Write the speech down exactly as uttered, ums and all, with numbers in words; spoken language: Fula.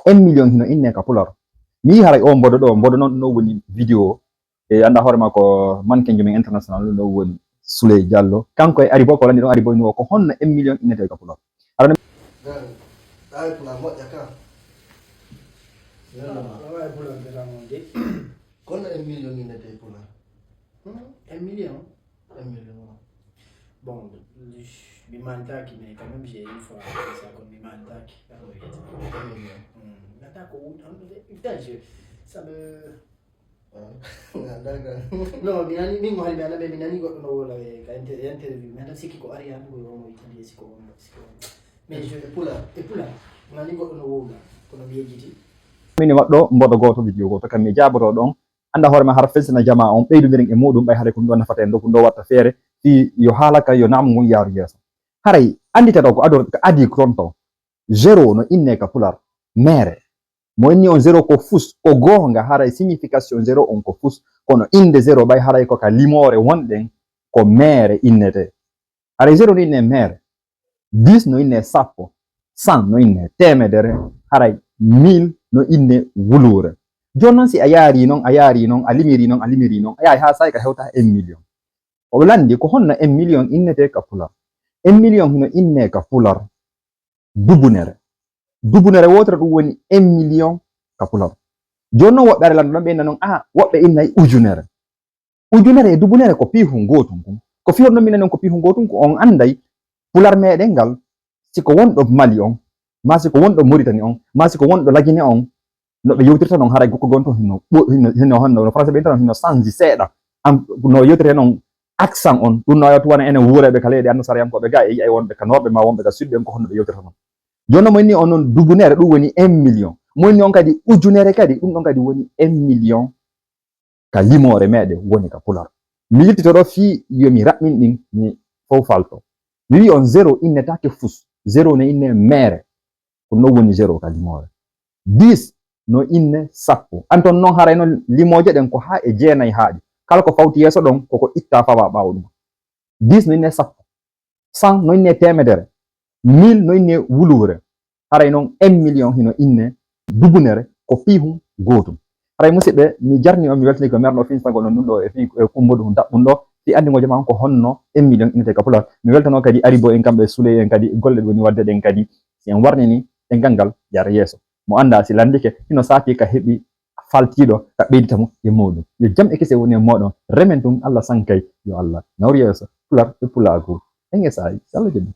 Un million hino inne ka pular. Mi yii haray o mbodo ɗo, mbodo noon ɗum ɗo woni vidéo. E annda hoore ma ko mannequin jo men international ɗum ɗo woni Souley Diallo. Kanko e Aribo ko landi ɗon Aribo ino ko honno un million innete ka pular. Aɗa Ɗawi pula moƴƴa ka. Wawa e pular bela mon de. Kono un million innete pula. Un million. Un million. Bon, mi mantaki, mais quand même j'ai une fois fait ça, comme mi mantaki. Un million. Attends, putain, je, ça me Non, mi nani min mo hari mi anaɓe mi nani goɗɗo no wola e ka interview mi anata sikki ko ari an ko yomo italiye siko on siko on mais je e pula e pula mi nani goɗɗo no wowla kono mi yejjiti. Mini waɗɗo mboɗo gooto video gooto kam mi jaaboto ɗon annda hoore ma hara felsina jamaa on ɓeydodiren e muɗum ɓay haray ko ɗum ɗo nafata en ɗo ko ɗum ɗo watta feere fii yo haala ka yo naamu ngun yaaru yeeso. Haray anndite ɗo ko ado ko adii ko ɗon taw. Zéro no innee ka pular meere. Mo inni on zéro ko fus, ko goonga haray signification zéro on ko fus, kono innde zéro ɓay haray ko ka limoore wonɗen ko meere innetee. Haray zéro no innee meere, dix no innee sappo, cent no innee teemedere, haray mille no innee wuluure. Jooni non si a yaarii non, a yaarii non, a limirii non, a limirii non, a yahay haa saa'i ka hewta un million. O lanndii ko honno un million innetee ka pular. Un million hino innee ka pular dubunere. Dubunere wootere ɗum woni un million ka pular. Jooni non woɓɓe ara lanndo ɗon ɓe inna non a woɓɓe innay ujunere. Ujunere e dubunere ko piihun gootun kun. Ko fii honno minen non ko piihun gootun kun on annday pular meɗen ngal si ko wonɗo Mali on maa si ko wonɗo Moritani on maa si ko wonɗo Lagine on no ɓe yewtirta non haray gokko gon to hino hino hino honno no français ɓe inta non hino sanji seeɗa am no yewtirte non accent on ɗum no ayatu wona enen wuureɓe ka leyɗe annasarayankoɓe ga e yi'ay wonɓe ka norɓe ma wonɓe ka sudɓe en ko honno ɓe yewtirta non. Jooni mo inni on non dubunere ɗum woni un million mo inni on kadi ujunere kadi ɗum ɗon kadi woni un million ka limoore meɗen woni ka pular. Mi yiltitoɗo fii yo mi raɓɓin ɗin mi fow falto. Mi wi'i on zéro innetaake fus, zéro ne innee meere. Ko non woni zéro ka limoore. Dix no innee sappo. Anton non haray non limooje ɗen ko haa e jeenay haaɗi. Kala ko fawti yeeso ɗon koko ittaa fawaa ɓaawo ɗum. Dix no innee sappo. Cent no innee teemedere. Mille no innee wuluure. Haray non un million hino innee dubunere ko piihun gootun. Haray musidɓe mi jarni on mi weltani ko merɗo finsagol on ɗum ɗo e fii e kumbodu hun daɓɓun ɗo fii anndingol jama on ko honno un million innetee ka pular. Mi weltanoo kadi Aribo en kamɓe Souley en kadi golle ɗe woni waɗde ɗen kadi si en warnini ɗengal ngal yara yeeso. Mo anndaa si lanndike hino saakii ka heɓi faltiiɗo ka ɓeydita mo e muuɗum. Yo jam e kise woni e mooɗon. Remen tun Allah sankay yo Allah nawru yeeso pular e pulaagu. En e saa'i si Allah jaɓii.